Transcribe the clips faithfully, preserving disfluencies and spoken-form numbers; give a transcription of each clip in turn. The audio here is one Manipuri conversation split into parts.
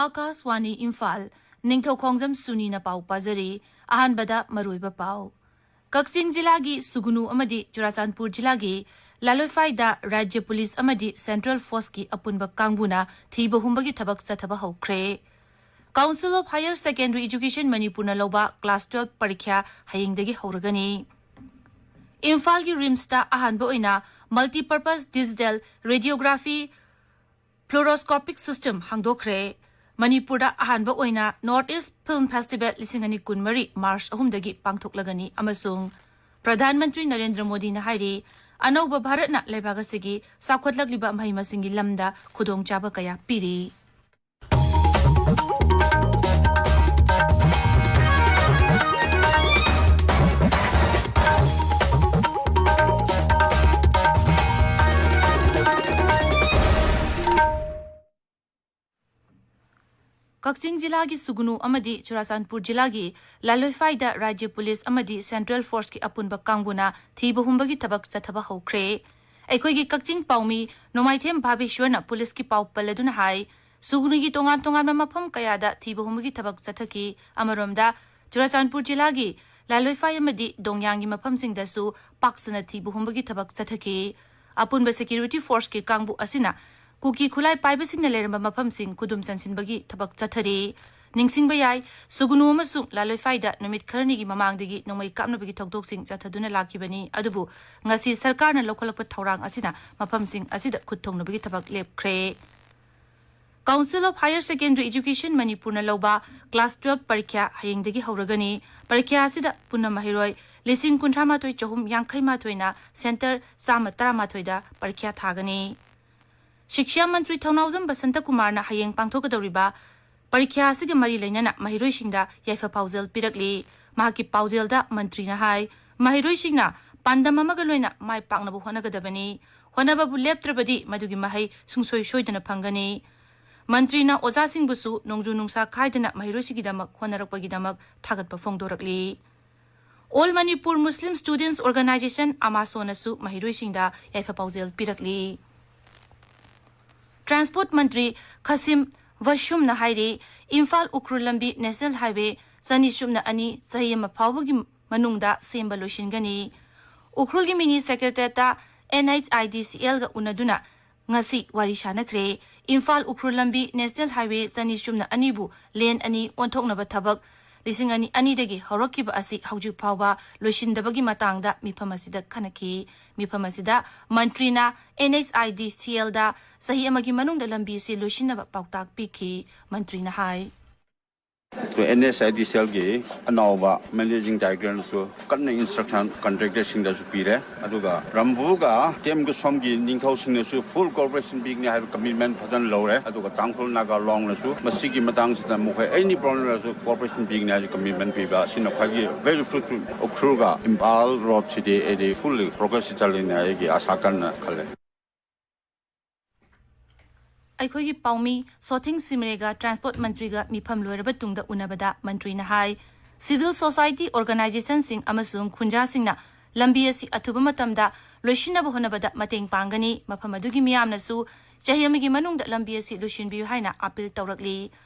ꯑꯥꯀꯥꯁꯋꯥꯅꯤ ꯏꯝꯐꯥꯜ, ꯅꯤꯡꯊꯧ ꯈꯣꯡꯖꯝ ꯁꯨꯅꯤꯅ ꯄꯥꯎ ꯄꯥꯖꯔꯤ꯫ ꯑꯍꯥꯟꯕꯗ ꯃꯔꯨꯑꯣꯏꯕ ꯄꯥꯎ꯫ ꯀꯛꯆꯤꯡ ꯖꯤꯂꯥꯒꯤ ꯁꯨꯒꯨꯅꯨ ꯑꯃꯗꯤ ꯆꯨꯔꯥꯆꯥꯟꯄꯨꯔ ꯖꯤꯂꯥꯒꯤ ꯂꯥꯂꯣꯏꯐꯥꯏꯗ ꯔꯥꯖ꯭ꯌ ꯄꯨꯂꯤꯁ ꯑꯃꯗꯤ ꯁꯦꯟꯇ꯭ꯔꯦꯜ ꯐꯣꯔꯁꯀꯤ ꯑꯄꯨꯟꯕ ꯀꯥꯡꯕꯨꯅ ꯊꯤꯕ ꯍꯨꯝꯕꯒꯤ ꯊꯕꯛ ꯆꯠꯊꯕ ꯍꯧꯈ꯭ꯔꯦ꯫ Council of Higher Secondary Education ꯃꯅꯤꯄꯨꯔꯅ ꯂꯧꯕ class twelve ꯄꯔꯤꯈ꯭ꯌꯥ ꯍꯌꯦꯡꯗꯒꯤ ꯍꯧꯔꯒꯅꯤ꯫ ꯏꯝꯐꯥꯜꯒꯤ ꯔꯤꯝꯁꯇ ꯑꯍꯥꯟꯕ ꯑꯣꯏꯅ multipurpose digital radiography fluoroscopic system ꯍꯥꯡꯗꯣꯛꯈ꯭ꯔꯦ꯫ ꯃꯅꯤꯄꯨꯔꯗ ꯑꯍꯥꯟꯕ ꯑꯣꯏꯅ North East Film Festival ꯂꯤꯁꯤꯡ ꯑꯅꯤ ꯀꯨꯟꯃꯔꯤ ꯃꯥꯔꯆ ꯑꯍꯨꯝꯗꯒꯤ ꯄꯥꯡꯊꯣꯛꯂꯒꯅꯤ ꯑꯃꯁꯨꯡ ꯄ꯭ꯔꯙꯥꯟ ꯃꯟꯇ꯭ꯔꯤ ꯅꯔꯦꯟꯗ꯭ꯔ ꯃꯣꯗꯤꯅ ꯍꯥꯏꯔꯤ, ꯑꯅꯧꯕ ꯚꯥꯔꯠꯅ ꯂꯩꯕꯥꯛ ꯑꯁꯤꯒꯤ ꯆꯥꯎꯈꯠꯂꯛꯂꯤꯕ ꯃꯍꯩ ꯃꯁꯤꯡꯒꯤ ꯂꯝꯗ ꯈꯨꯗꯣꯡꯆꯥꯕ ꯀꯌꯥ ꯄꯤꯔꯤ꯫ ꯀꯛꯆꯤꯡ ꯖꯤꯂꯥꯒꯤ ꯁꯨꯒꯨꯅꯨ ꯑꯃꯗꯤ ꯆꯨꯔꯥꯆꯥꯟꯄꯨꯔ ꯖꯤꯂꯥꯒꯤ ꯂꯥꯂꯣꯏꯐꯥꯏꯗ ꯔꯥꯖ꯭ꯌ ꯄꯨꯂꯤꯁ ꯑꯃꯗꯤ ꯁꯦꯟꯇ꯭ꯔꯦꯜ ꯐꯣꯔꯁꯀꯤ ꯑꯄꯨꯟꯕ ꯀꯥꯡꯕꯨꯅ ꯊꯤꯕ ꯍꯨꯝꯕꯒꯤ ꯊꯕꯛ ꯆꯠꯊꯕ ꯍꯧꯈ꯭ꯔꯦ꯫ ꯑꯩꯈꯣꯏꯒꯤ ꯀꯛꯆꯤꯡ ꯄꯥꯎꯃꯤ ꯅꯣꯡꯃꯥꯏꯊꯦꯝ ꯚꯥꯕꯦꯁ꯭ꯋꯔꯅ ꯄꯨꯂꯤꯁꯀꯤ ꯄꯥꯎ ꯄꯜꯂꯗꯨꯅ ꯍꯥꯏ, ꯁꯨꯒꯨꯅꯨꯒꯤ ꯇꯣꯉꯥꯟ ꯇꯣꯉꯥꯟꯕ ꯃꯐꯝ ꯀꯌꯥꯗ ꯊꯤꯕ ꯍꯨꯝꯕꯒꯤ ꯊꯕꯛ ꯆꯠꯊꯈꯤ꯫ ꯑꯃꯔꯣꯝꯗ, ꯆꯨꯔꯥꯆꯥꯟꯄꯨꯔ ꯖꯤꯂꯥꯒꯤ ꯂꯥꯂꯣꯏꯐꯥꯏ ꯑꯃꯗꯤ ꯗꯣꯡꯌꯥꯡꯒꯤ ꯃꯐꯝꯁꯤꯡꯗꯁꯨ ꯄꯥꯛ ꯁꯟꯅ ꯊꯤꯕ ꯍꯨꯝꯕꯒꯤ ꯊꯕꯛ ꯆꯠꯊꯈꯤ꯫ ꯑꯄꯨꯟꯕ ꯁꯦꯀ꯭ꯌꯨꯔꯤꯇꯤ ꯐꯣꯔꯁꯀꯤ ꯀꯥꯡꯕꯨ ꯑꯁꯤꯅ ꯀꯨꯀꯤ ꯈꯨꯠꯂꯥꯏ ꯄꯥꯏꯕꯁꯤꯡꯅ ꯂꯩꯔꯝꯕ ꯃꯐꯝꯁꯤꯡ ꯈꯨꯗꯨꯝ ꯆꯟꯁꯤꯟꯕꯒꯤ ꯊꯕꯛ ꯆꯠꯊꯔꯤ꯫ ꯅꯤꯡꯁꯤꯡꯕ ꯌꯥꯏ, ꯁꯨꯒꯨꯅꯨ ꯑꯃꯁꯨꯡ ꯂꯥꯂꯣꯏꯐꯥꯏꯗ ꯅꯨꯃꯤꯠ ꯈꯔꯅꯤꯒꯤ ꯃꯃꯥꯡꯗꯒꯤ ꯅꯣꯡꯃꯩ ꯀꯥꯞꯅꯕꯒꯤ ꯊꯧꯗꯣꯛꯁꯤꯡ ꯆꯠꯊꯗꯨꯅ ꯂꯥꯛꯈꯤꯕꯅꯤ꯫ ꯑꯗꯨꯕꯨ ꯉꯁꯤ ꯁꯔꯀꯥꯔꯅ ꯂꯧꯈꯠꯂꯛꯄ ꯊꯧꯔꯥꯡ ꯑꯁꯤꯅ ꯃꯐꯝꯁꯤꯡ ꯑꯁꯤꯗ ꯈꯨꯠ ꯊꯣꯡꯅꯕꯒꯤ ꯊꯕꯛ ꯂꯦꯞꯈ꯭ꯔꯦ꯫ Council of Higher Secondary Education ꯃꯅꯤꯄꯨꯔꯅ ꯂꯧꯕ class twelve ꯄꯔꯤꯈ꯭ꯌꯥ ꯍꯌꯦꯡꯗꯒꯤ ꯍꯧꯔꯒꯅꯤ꯫ ꯄꯔꯤꯈ꯭ꯌꯥ ꯑꯁꯤꯗ ꯄꯨꯟꯅ ꯃꯍꯩꯔꯣꯏ ꯂꯤꯁꯤꯡ ꯀꯨꯟꯊ꯭ꯔꯥ ꯃꯥꯊꯣꯏ ꯆꯍꯨꯝ ꯌꯥꯡꯈꯩ ꯃꯥꯊꯣꯏꯅ center ꯆꯥꯝꯃ ꯇꯔꯥꯃꯥꯊꯣꯏꯗ ꯄꯔꯤꯈ꯭ꯌꯥ ꯊꯥꯒꯅꯤ꯫ ꯁꯤꯛꯁꯥ ꯃꯟꯇ꯭ꯔꯤ ꯊꯧꯅꯥꯎꯖꯝ ꯕꯁꯟꯇ ꯀꯨꯃꯥꯔꯅ ꯍꯌꯦꯡ ꯄꯥꯡꯊꯣꯛꯀꯗꯧꯔꯤꯕ ꯄꯔꯤꯈ꯭ꯌꯥ ꯑꯁꯤꯒ ꯃꯔꯤ ꯂꯩꯅꯅ ꯃꯍꯩꯔꯣꯏꯁꯤꯡꯗ ꯌꯥꯏꯐ ꯄꯥꯎꯖꯦꯜ ꯄꯤꯔꯛꯂꯤ꯫ ꯃꯍꯥꯛꯀꯤ ꯄꯥꯎꯖꯦꯜꯗ ꯃꯟꯇ꯭ꯔꯤꯅ ꯍꯥꯏ, ꯃꯍꯩꯔꯣꯏꯁꯤꯡꯅ ꯄꯥꯟꯗꯝ ꯑꯃꯒ ꯂꯣꯏꯅ ꯃꯥꯏ ꯄꯥꯛꯅꯕ ꯍꯣꯠꯅꯒꯗꯕꯅꯤ꯫ ꯍꯣꯠꯅꯕꯕꯨ ꯂꯦꯞꯇ꯭ꯔꯕꯗꯤ ꯃꯗꯨꯒꯤ ꯃꯍꯩ ꯁꯨꯡꯁꯣꯏ ꯁꯣꯏꯗꯅ ꯐꯪꯒꯅꯤ꯫ ꯃꯟꯇ꯭ꯔꯤꯅ ꯑꯣꯖꯥꯁꯤꯡꯕꯨꯁꯨ ꯅꯣꯡꯖꯨ ꯅꯨꯡꯁꯥ ꯈꯥꯏꯗꯅ ꯃꯍꯩꯔꯣꯏꯁꯤꯡꯒꯤꯗꯃꯛ ꯍꯣꯠꯅꯔꯛꯄꯒꯤꯗꯃꯛ ꯊꯥꯒꯠꯄ ꯐꯣꯡꯗꯣꯔꯛꯂꯤ꯫ All Manipur Muslim Students Organisation, ꯑꯃꯥꯁꯣꯅꯁꯨ ꯃꯍꯩꯔꯣꯏꯁꯤꯡꯗ ꯌꯥꯏꯐ ꯄꯥꯎꯖꯦꯜ ꯄꯤꯔꯛꯂꯤ꯫ Transport ꯃꯟꯇ꯭ꯔꯤ ꯈꯥꯁꯤꯝ ꯕꯁꯨꯝꯅ ꯍꯥꯏꯔꯤ, ꯏꯝꯐꯥꯜ ꯎꯈ꯭ꯔꯨꯜ ꯂꯝꯕꯤ ꯅꯦꯁꯅꯦꯜ ꯍꯥꯏꯋꯦ ꯆꯅꯤ ꯁꯨꯞꯅ ꯑꯅꯤ ꯆꯍꯤ ꯑꯃ ꯐꯥꯎꯕꯒꯤ ꯃꯅꯨꯡꯗ ꯁꯦꯝꯕ ꯂꯣꯏꯁꯤꯟꯒꯅꯤ꯫ ꯎꯈ꯭ꯔꯨꯜꯒꯤ ꯃꯤꯅꯤ ꯁꯦꯀ꯭ꯔꯦꯇꯔꯤꯌꯦꯠꯇ NHIDCLꯒ ꯎꯅꯗꯨꯅ ꯉꯁꯤ ꯋꯥꯔꯤ ꯁꯥꯅꯈ꯭ꯔꯦ꯫ ꯏꯝꯐꯥꯜ ꯎꯈ꯭ꯔꯨꯜ ꯂꯝꯕꯤ ꯅꯦꯁꯅꯦꯜ ꯍꯥꯏꯋꯦ ꯆꯅꯤ ꯁꯨꯞꯅ ꯑꯅꯤꯕꯨ ꯂꯦꯟ ꯑꯅꯤ ꯑꯣꯟꯊꯣꯛꯅꯕ ꯊꯕꯛ ꯂꯤꯁꯤꯡ ꯑꯅꯤ ꯑꯅꯤꯗꯒꯤ ꯍꯧꯔꯛꯈꯤꯕ ꯑꯁꯤ ꯍꯧꯖꯤꯛ ꯐꯥꯎꯕ ꯂꯣꯏꯁꯤꯟꯗꯕꯒꯤ ꯃꯇꯥꯡꯗ ꯃꯤꯐꯝ ꯑꯁꯤꯗ ꯈꯟꯅꯈꯤ꯫ ꯃꯤꯐꯝ ꯑꯁꯤꯗ ꯃꯟꯇ꯭ꯔꯤꯅ NHIDCLꯗ ꯆꯍꯤ ꯑꯃꯒꯤ ꯃꯅꯨꯡꯗ ꯂꯝꯕꯤ ꯑꯁꯤ ꯂꯣꯏꯁꯤꯟꯅꯕ ꯄꯥꯎꯇꯥꯛ ꯄꯤꯈꯤ꯫ ꯃꯟꯇ꯭ꯔꯤꯅ ꯍꯥꯏ꯫ ꯑꯗꯨ NHIDCLꯒꯤ ꯑꯅꯧꯕ ꯃꯦꯅꯦꯖꯤꯡ ꯗꯥꯏꯔꯦꯛꯇꯔꯅꯁꯨ ꯀꯟꯅ ꯏꯟꯁꯇ꯭ꯔꯛꯁꯟ ꯀꯟꯇ꯭ꯔꯦꯛꯇꯔꯁꯤꯡꯗꯁꯨ ꯄꯤꯔꯦ꯫ ꯑꯗꯨꯒ ꯔꯝꯕꯨꯒ ꯇꯦꯝ ꯒꯣꯁ꯭ꯋꯥꯝꯒꯤ ꯅꯤꯡꯊꯧꯁꯤꯡꯅꯁꯨ ꯐꯨꯜ ꯀꯣꯑꯣꯄꯔꯦꯁꯟ ꯄꯤꯒꯅꯤ ꯍꯥꯏꯕ ꯀꯃꯤꯠꯃꯦꯟ ꯐꯖꯅ ꯂꯧꯔꯦ꯫ ꯑꯗꯨꯒ ꯇꯥꯡꯈꯨꯜ ꯅꯥꯒꯥ ꯂꯣꯡꯅꯁꯨ ꯃꯁꯤꯒꯤ ꯃꯇꯥꯡꯁꯤꯗ ꯃꯈꯣꯏ ꯑꯦꯅꯤ ꯄ꯭ꯔꯣꯕ꯭ꯂꯦꯝ ꯂꯩꯔꯁꯨ ꯀꯣꯑꯣꯄꯔꯦꯁꯟ ꯄꯤꯒꯅꯤ ꯍꯥꯏꯕ ꯀꯃꯤꯠꯃꯦꯟ ꯄꯤꯕ ꯑꯁꯤꯅ ꯈ꯭ꯋꯥꯏꯗꯒꯤ ꯚꯦꯔꯤ ꯐ꯭ꯔꯨꯠꯐꯨꯜ꯫ ꯎꯈ꯭ꯔꯨꯜꯒ ꯏꯝꯐꯥꯜ ꯔꯣꯗꯁꯤꯗꯤ ꯑꯩꯗꯤ ꯐꯨꯜꯂꯤ ꯄ꯭ꯔꯣꯒ꯭ꯔꯦꯁꯁꯤ ꯆꯠꯂꯅꯤ ꯑꯩꯒꯤ ꯑꯥꯁꯥ ꯀꯟꯅ ꯈꯜꯂꯦ꯫ ꯑꯩꯈꯣꯏꯒꯤ ꯄꯥꯎꯃꯤ ꯁꯣꯊꯤꯡ ꯁꯤꯝꯔꯦꯒ ꯇ꯭ꯔꯥꯟꯁꯄꯣꯔꯠ ꯃꯟꯇ꯭ꯔꯤꯒ ꯃꯤꯐꯝ ꯂꯣꯏꯔꯕ ꯇꯨꯡꯗ ꯎꯅꯕꯗ ꯃꯟꯇ꯭ꯔꯤꯅ ꯍꯥꯏ, ꯁꯤꯚꯤꯜ ꯁꯣꯁꯥꯏꯇꯤ ꯑꯣꯔꯒꯅꯥꯏꯖꯦꯁꯟꯁꯤꯡ ꯑꯃꯁꯨꯡ ꯈꯨꯟꯖꯥꯁꯤꯡꯅ ꯂꯝꯕꯤ ꯑꯁꯤ ꯑꯊꯨꯕ ꯃꯇꯝꯗ ꯂꯣꯏꯁꯤꯟꯅꯕ ꯍꯣꯠꯅꯕꯗ ꯃꯇꯦꯡ ꯄꯥꯡꯒꯅꯤ꯫ ꯃꯐꯝ ꯑꯗꯨꯒꯤ ꯃꯤꯌꯥꯝꯅꯁꯨ ꯆꯍꯤ ꯑꯃꯒꯤ ꯃꯅꯨꯡꯗ ꯂꯝꯕꯤ ꯑꯁꯤ ꯂꯣꯏꯁꯤꯟꯕꯤꯌꯨ ꯍꯥꯏꯅ ꯑꯥꯄꯤꯜ ꯇꯧꯔꯛꯂꯤ꯫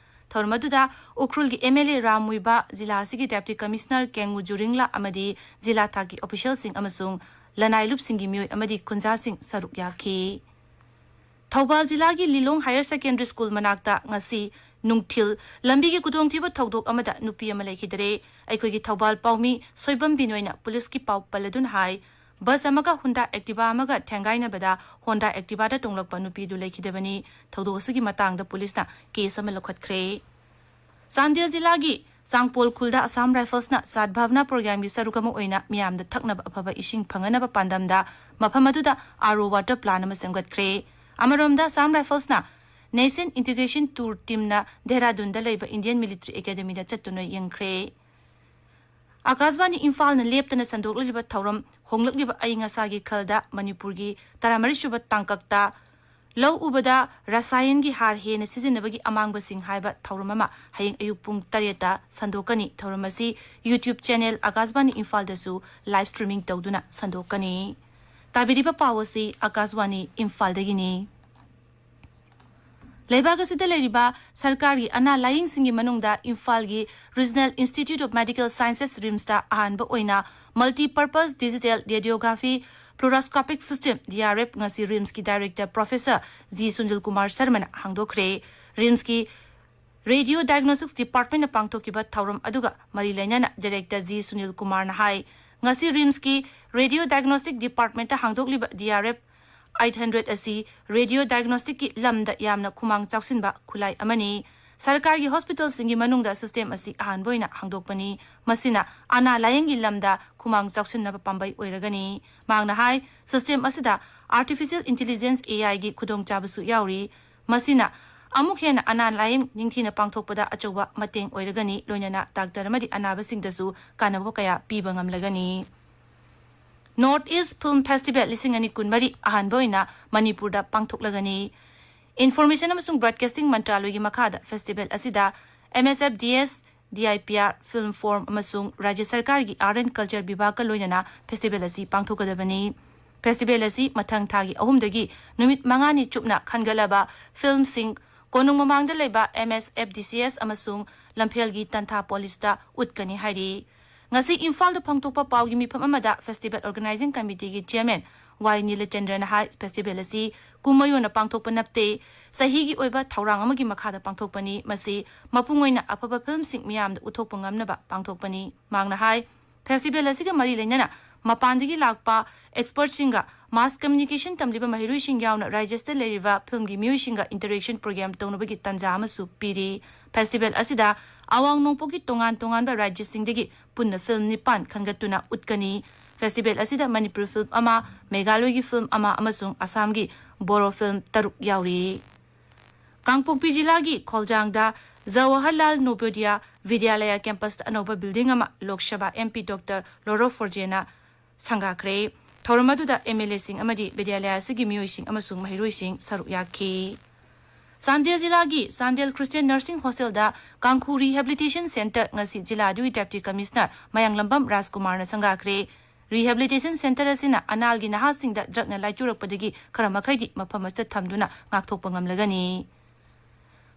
ꯊꯧꯔꯝ ꯑꯗꯨꯗ ꯎꯈ꯭ꯔꯨꯜꯒꯤ MLA ꯔꯥꯝ ꯃꯨꯏꯕꯥ, ꯖꯤꯂꯥ ꯑꯁꯤꯒꯤ ꯗꯦꯄ꯭ꯌꯨꯇꯤ ꯀꯃꯤꯁꯅꯔ ꯀꯦꯡꯉꯨ ꯖꯨꯔꯤꯡꯂꯥ ꯑꯃꯗꯤ ꯖꯤꯂꯥ ꯊꯥꯛꯀꯤ ꯑꯣꯐꯤꯁꯤꯌꯦꯜꯁꯤꯡ ꯑꯃꯁꯨꯡ ꯂꯅꯥꯏ ꯂꯨꯞꯁꯤꯡꯒꯤ ꯃꯤꯑꯣꯏ ꯑꯃꯗꯤ ꯈꯨꯟꯖꯥꯁꯤꯡ ꯁꯔꯨꯛ ꯌꯥꯈꯤ꯫ ꯊꯧꯕꯥꯜ ꯖꯤꯂꯥꯒꯤ ꯂꯤꯂꯣꯡ ꯍꯥꯌꯔ ꯁꯦꯀꯦꯟꯗꯔꯤ ꯁ꯭ꯀꯨꯜ ꯃꯅꯥꯛꯇ ꯉꯁꯤ ꯅꯨꯡꯊꯤꯜ ꯂꯝꯕꯤꯒꯤ ꯈꯨꯗꯣꯡꯊꯤꯕ ꯊꯧꯗꯣꯛ ꯑꯃꯗ ꯅꯨꯄꯤ ꯑꯃ ꯂꯩꯈꯤꯗꯔꯦ꯫ ꯑꯩꯈꯣꯏꯒꯤ ꯊꯧꯕꯥꯜ ꯄꯥꯎꯃꯤ ꯁꯣꯏꯕꯝ ꯕꯤꯅꯣꯏꯅ ꯄꯨꯂꯤꯁꯀꯤ ꯄꯥꯎ ꯄꯜꯂꯗꯨꯅ ꯍꯥꯏ, ꯕꯁ ꯑꯃꯒ ꯍꯨꯟꯗꯥ ꯑꯦꯛꯇꯤꯚꯥ ꯑꯃꯒ ꯊꯦꯡꯒꯥꯏꯅꯕꯗ ꯍꯣꯟꯗꯥ ꯑꯦꯛꯇꯤꯚꯥꯗ ꯇꯣꯡꯂꯛꯄ ꯅꯨꯄꯤꯗꯨ ꯂꯩꯈꯤꯗꯕꯅꯤ꯫ ꯊꯧꯗꯣꯛ ꯑꯁꯤꯒꯤ ꯃꯇꯥꯡꯗ ꯄꯨꯂꯤꯁꯅ ꯀꯦꯁ ꯑꯃ ꯂꯧꯈꯠꯈ꯭ꯔꯦ꯫ ꯆꯥꯟꯗꯦꯜ ꯖꯤꯂꯥꯒꯤ ꯆꯥꯡꯄꯣꯜ ꯈꯨꯜꯗ ꯑꯁꯥꯝ ꯔꯥꯏꯐꯜꯁꯅ ꯁꯥꯠ ꯚꯥꯕꯅꯥ ꯄ꯭ꯔꯣꯒ꯭ꯔꯥꯝꯒꯤ ꯁꯔꯨꯛ ꯑꯃ ꯑꯣꯏꯅ ꯃꯤꯌꯥꯝꯗ ꯊꯛꯅꯕ ꯑꯐꯕ ꯏꯁꯤꯡ ꯐꯪꯍꯟꯅꯕ ꯄꯥꯟꯗꯝꯗ ꯃꯐꯝ ꯑꯗꯨꯗ RO water plant ꯑꯃ ꯁꯦꯝꯒꯠꯈ꯭ꯔꯦ꯫ ꯑꯃꯔꯣꯝꯗ ꯑꯁꯥꯝ ꯔꯥꯏꯐꯜꯁꯅ Nascent Integration Tour teamꯅ ꯗꯦꯍꯔꯥꯗꯨꯟꯗ ꯂꯩꯕ Indian Military Academyꯗ ꯆꯠꯇꯨꯅ ꯌꯦꯡꯈ꯭ꯔꯦ꯫ ꯑꯥꯀꯥꯁꯕꯥꯅꯤ ꯏꯝꯐꯥꯜꯅ ꯂꯦꯞꯇꯅ ꯁꯟꯗꯣꯛꯂꯤꯕ ꯊꯧꯔꯝ ꯍꯣꯡꯂꯛꯂꯤꯕ ꯑꯏꯪ ꯑꯁꯥꯒꯤ ꯈꯜꯗ ꯃꯅꯤꯄꯨꯔꯒꯤ ꯇꯔꯥꯃꯔꯤꯁꯨꯕ ꯇꯥꯡꯀꯛꯇ ꯂꯧ ꯎꯕꯗ ꯔꯁꯥꯌꯟꯒꯤ ꯍꯥꯔ ꯍꯦꯟꯅ ꯁꯤꯖꯤꯟꯅꯕꯒꯤ ꯑꯃꯥꯡꯕꯁꯤꯡ ꯍꯥꯏꯕ ꯊꯧꯔꯝ ꯑꯃ ꯍꯌꯦꯡ ꯑꯌꯨꯛ ꯄꯨꯡ ꯇꯔꯦꯠꯇ ꯁꯟꯗꯣꯛꯀꯅꯤ꯫ ꯊꯧꯔꯝ ꯑꯁꯤ YouTube channel ꯑꯥꯀꯥꯁꯕꯥꯅꯤ ꯏꯝꯐꯥꯜꯗꯁꯨ live streaming ꯇꯧꯗꯨꯅ ꯁꯟꯗꯣꯛꯀꯅꯤ꯫ ꯇꯥꯕꯤꯔꯤꯕ ꯄꯥꯎ ꯑꯁꯤ ꯑꯥꯀꯥꯁꯕꯥꯅꯤ ꯏꯝꯐꯥꯜꯗꯒꯤꯅꯤ꯫ ꯂꯩꯕꯥꯛ ꯑꯁꯤꯗ ꯂꯩꯔꯤꯕ ꯁꯔꯀꯥꯔꯒꯤ ꯑꯅꯥ ꯂꯥꯌꯦꯡꯁꯤꯡꯒꯤ ꯃꯅꯨꯡꯗ ꯏꯝꯐꯥꯜꯒꯤ Regional Institute of Medical Sciences, ꯔꯤꯝꯁꯇ ꯑꯍꯥꯟꯕ ꯑꯣꯏꯅ Multipurpose Digital Radiography Fluoroscopic System, D R F, ꯉꯁꯤ ꯔꯤꯝꯁꯀꯤ director professor G Sunil Kumar ꯁꯔꯃꯅ ꯍꯥꯡꯗꯣꯛꯈ꯭ꯔꯦ꯫ ꯔꯤꯝꯁꯀꯤ ꯔꯦꯗꯤꯑꯣ ꯗꯥꯏꯒꯅꯣꯁꯇꯤꯛꯁ ꯗꯤꯄꯥꯔꯠꯃꯦꯟꯅ ꯄꯥꯡꯊꯣꯛꯈꯤꯕ ꯊꯧꯔꯝ ꯑꯗꯨꯒ ꯃꯔꯤ ꯂꯩꯅꯅ ꯗꯥꯏꯔꯦꯛꯇꯔ ꯖꯤ ꯁꯨꯅꯤꯜ ꯀꯨꯃꯥꯔꯅ ꯍꯥꯏ, ꯉꯁꯤ ꯔꯤꯝꯁꯀꯤ ꯔꯦꯗꯤꯑꯣ ꯗꯥꯏꯒꯅꯣꯁꯇꯤꯛ ꯗꯤꯄꯥꯔꯠꯃꯦꯟꯇ ꯍꯥꯡꯗꯣꯛꯂꯤꯕ D R F eight hundred ꯑꯁꯤ ꯔꯦꯗꯤꯑꯣ ꯗꯥꯏꯒꯅꯣꯁꯇꯤꯛꯀꯤ ꯂꯝꯗ ꯌꯥꯝꯅ ꯈꯨꯃꯥꯡ ꯆꯥꯎꯁꯤꯟꯕ ꯈꯨꯠꯂꯥꯏ ꯑꯃꯅꯤ꯫ ꯁꯔꯀꯥꯔꯒꯤ ꯍꯣꯁꯄꯤꯇꯥꯜꯁꯤꯡꯒꯤ ꯃꯅꯨꯡꯗ ꯁꯤꯁꯇꯦꯝ ꯑꯁꯤ ꯑꯍꯥꯟꯕ ꯑꯣꯏꯅ ꯍꯥꯡꯗꯣꯛꯄꯅꯤ꯫ ꯃꯁꯤꯅ ꯑꯅꯥ ꯂꯥꯌꯦꯡꯒꯤ ꯂꯝꯗ ꯈꯨꯃꯥꯡ ꯆꯥꯎꯁꯤꯟꯅꯕ ꯄꯥꯝꯕꯩ ꯑꯣꯏꯔꯒꯅꯤ꯫ ꯃꯍꯥꯛꯅ ꯍꯥꯏ, ꯁꯤꯁꯇꯦꯝ ꯑꯁꯤꯗ ꯑꯥꯔꯇꯤꯐꯤꯁꯤꯌꯦꯜ ꯏꯟꯇꯤꯂꯤꯖꯦꯟꯁ, ꯑꯦ ꯑꯥꯏꯒꯤ ꯈꯨꯗꯣꯡꯆꯥꯕꯁꯨ ꯌꯥꯎꯔꯤ꯫ ꯃꯁꯤꯅ ꯑꯃꯨꯛ ꯍꯦꯟꯅ ꯑꯅꯥ ꯂꯥꯌꯦꯡ ꯅꯤꯡꯊꯤꯅ ꯄꯥꯡꯊꯣꯛꯄꯗ ꯑꯆꯧꯕ ꯃꯇꯦꯡ ꯑꯣꯏꯔꯒꯅꯤ, ꯂꯣꯏꯅꯅ ꯗꯥꯛꯇꯔ ꯑꯃꯗꯤ ꯑꯅꯥꯕꯁꯤꯡꯗꯁꯨ ꯀꯥꯟꯅꯕ ꯀꯌꯥ ꯄꯤꯕ ꯉꯝꯂꯒꯅꯤ꯫ North East Film Festival ꯂꯤꯁꯤꯡ ꯑꯅꯤ ꯀꯨꯟꯃꯔꯤ ꯑꯍꯥꯟꯕ ꯑꯣꯏꯅ ꯃꯅꯤꯄꯨꯔꯗ ꯄꯥꯡꯊꯣꯛꯂꯒꯅꯤ꯫ ꯏꯟꯐꯣꯔꯃꯦꯁꯟ ꯑꯃꯁꯨꯡ ꯕ꯭ꯔꯣꯗꯀꯥꯁꯇꯤꯡ ꯃꯟꯇ꯭ꯔꯥꯂꯣꯏꯒꯤ ꯃꯈꯥꯗ ꯐꯦꯁꯇꯤꯚꯦꯜ ꯑꯁꯤꯗ M S F D S, D I P R, film form ꯑꯃꯁꯨꯡ ꯔꯥꯖ꯭ꯌ ꯁꯔꯀꯥꯔꯒꯤ ꯑꯥꯔꯠ ꯑꯦꯟ ꯀꯜꯆꯔ ꯕꯤꯚꯥꯒꯀ ꯂꯣꯏꯅꯅ ꯐꯦꯁꯇꯤꯚꯦꯜ ꯑꯁꯤ ꯄꯥꯡꯊꯣꯛꯀꯗꯕꯅꯤ꯫ ꯐꯦꯁꯇꯤꯚꯦꯜ ꯑꯁꯤ ꯃꯊꯪ ꯊꯥꯒꯤ ꯑꯍꯨꯝꯗꯒꯤ ꯅꯨꯃꯤꯠ ꯃꯉꯥꯅꯤ ꯆꯨꯞꯅ ꯈꯟꯒꯠꯂꯕ ꯐꯤꯜꯝꯁꯤꯡ ꯀꯣꯅꯨꯡ ꯃꯃꯥꯡꯗ ꯂꯩꯕ ꯑꯦꯝ ꯑꯦꯁ ꯑꯦꯐ ꯗꯤ ꯁꯤ ꯑꯦꯁ ꯑꯃꯁꯨꯡ ꯂꯝꯐꯦꯜꯒꯤ ꯇꯟꯊꯥ ꯄꯣꯂꯤꯁꯇ ꯎꯠꯀꯅꯤ ꯍꯥꯏꯔꯤ꯫ ꯉꯁꯤ ꯏꯝꯐꯥꯜꯗ ꯄꯥꯡꯊꯣꯛꯄ ꯄꯥꯎꯒꯤ ꯃꯤꯐꯝ ꯑꯃꯗ ꯐꯦꯁꯇꯤꯚꯦꯜ ꯑꯣꯔꯒꯅꯥꯏꯖꯤꯡ ꯀꯃꯤꯇꯤꯒꯤ ꯆꯤꯌꯔꯃꯦꯟ ꯋꯥꯏ ꯅꯤꯂꯆꯟꯗ꯭ꯔꯅ ꯍꯥꯏ, ꯐꯦꯁꯇꯤꯚꯦꯜ ꯑꯁꯤ ꯀꯨꯝꯍꯩ ꯑꯣꯏꯅ ꯄꯥꯡꯊꯣꯛꯄ ꯅꯠꯇꯦ, ꯆꯍꯤꯒꯤ ꯑꯣꯏꯕ ꯊꯧꯔꯥꯡ ꯑꯃꯒꯤ ꯃꯈꯥꯗ ꯄꯥꯡꯊꯣꯛꯄꯅꯤ꯫ ꯃꯁꯤ ꯃꯄꯨꯡ ꯑꯣꯏꯅ ꯑꯐꯕ ꯐꯤꯜꯝꯁꯤꯡ ꯃꯤꯌꯥꯝꯗ ꯎꯠꯊꯣꯛꯄ ꯉꯝꯅꯕ ꯄꯥꯡꯊꯣꯛꯄꯅꯤ꯫ ꯃꯍꯥꯛꯅ ꯍꯥꯏ, ꯐꯦꯁꯇꯤꯚꯦꯜ ꯑꯁꯤꯒ ꯃꯔꯤ ꯂꯩꯅꯅ ꯃꯄꯥꯟꯗꯒꯤ ꯂꯥꯛꯄ ꯑꯦꯛꯁꯄꯔꯠꯁꯤꯡꯒ ꯃꯥꯁ ꯀꯝꯃ꯭ꯌꯨꯅꯤꯀꯦꯁꯟ ꯇꯝꯂꯤꯕ ꯃꯍꯩꯔꯣꯏꯁꯤꯡ ꯌꯥꯎꯅ ꯔꯥꯖ꯭ꯌ ꯑꯁꯤꯗ ꯂꯩꯔꯤꯕ ꯐꯤꯜꯝꯒꯤ ꯃꯤꯑꯣꯏꯁꯤꯡꯒ ꯏꯟꯇꯔꯦꯛꯁꯟ ꯄ꯭ꯔꯣꯒ꯭ꯔꯥꯝ ꯇꯧꯅꯕꯒꯤ ꯇꯥꯟꯖꯥ ꯑꯃꯁꯨ ꯄꯤꯔꯤ꯫ ꯐꯦꯁꯇꯤꯚꯦꯜ ꯑꯁꯤꯗ ꯑꯋꯥꯡ ꯅꯣꯡꯄꯣꯛꯀꯤ ꯇꯣꯉꯥꯟ ꯇꯣꯉꯥꯟꯕ ꯔꯥꯖ꯭ꯌꯁꯤꯡꯗꯒꯤ ꯄꯨꯟꯅ ꯐꯤꯜꯝ ꯅꯤꯄꯥꯟ ꯈꯟꯒꯠꯇꯨꯅ ꯎꯠꯀꯅꯤ꯫ ꯐꯦꯁꯇꯤꯚꯦꯜ ꯑꯁꯤꯗ ꯃꯅꯤꯄꯨꯔꯤ ꯐꯤꯜꯝ ꯑꯃ, ꯃꯦꯘꯥꯂꯣꯏꯒꯤ ꯐꯤꯜꯝ ꯑꯃ ꯑꯃꯁꯨꯡ ꯑꯁꯥꯝꯒꯤ ꯕꯣꯔꯣ ꯐꯤꯜꯝ ꯇꯔꯨꯛ ꯌꯥꯎꯔꯤ꯫ ꯀꯥꯡꯄꯣꯛꯄꯤ ꯖꯤꯂꯥꯒꯤ ꯈꯣꯜꯖꯥꯡꯗ ꯖꯋꯥꯍꯔꯂꯥꯜ ꯅꯣꯕꯣꯗꯤꯌꯥ ꯕꯤꯗ꯭ꯌꯥꯂꯌꯥ ꯀꯦꯝꯄꯁꯇ ꯑꯅꯧꯕ ꯕꯤꯜꯗꯤꯡ ꯑꯃ Lok Sabha M P doctor ꯂꯣꯔꯣ ꯐꯣꯔꯖꯦꯅ ꯁꯪꯒꯥꯈ꯭ꯔꯦ꯫ ꯊꯧꯔꯝ ꯑꯗꯨꯗ ꯑꯦꯝ ꯑꯦꯜ ꯑꯦꯁꯤꯡ ꯑꯃꯗꯤ ꯕꯤꯗ꯭ꯌꯥꯂꯌꯥ ꯑꯁꯤꯒꯤ ꯃꯤꯑꯣꯏꯁꯤꯡ ꯑꯃꯁꯨꯡ ꯃꯍꯩꯔꯣꯏꯁꯤꯡ ꯁꯔꯨꯛ ꯌꯥꯈꯤ꯫ ꯆꯥꯟꯗꯦꯜ ꯖꯤꯂꯥꯒꯤ ꯆꯥꯟꯗꯦꯜ ꯈ꯭ꯔꯤꯁꯇꯤꯌꯟ ꯅꯔꯁꯤꯡ ꯍꯣꯁꯇꯦꯜꯗ ꯀꯥꯡꯈꯨ ꯔꯤꯍꯦꯕꯤꯂꯤꯇꯦꯁꯟ ꯁꯦꯟꯇꯔ ꯉꯁꯤ ꯖꯤꯂꯥ ꯑꯗꯨꯒꯤ ꯗꯦꯄ꯭ꯌꯨꯇꯤ ꯀꯃꯤꯁꯅꯔ ꯃꯌꯥꯡꯂꯝꯕꯝ ꯔꯥꯖꯀꯨꯃꯥꯔꯅ ꯁꯪꯒꯥꯈ꯭ꯔꯦ꯫ ꯔꯤꯍꯦꯕꯤꯂꯤꯇꯦꯁꯟ ꯁꯦꯟꯇꯔ ꯑꯁꯤꯅ ꯑꯅꯥꯜꯒꯤ ꯅꯍꯥꯁꯤꯡꯗ ꯗ꯭ꯔꯒꯅ ꯂꯥꯏꯆꯨꯔꯛꯄꯗꯒꯤ ꯈꯔ ꯃꯈꯩꯗꯤ ꯃꯐꯝ ꯑꯁꯤꯗ ꯊꯝꯗꯨꯅ ꯉꯥꯛꯊꯣꯛꯄ ꯉꯝꯂꯒꯅꯤ꯫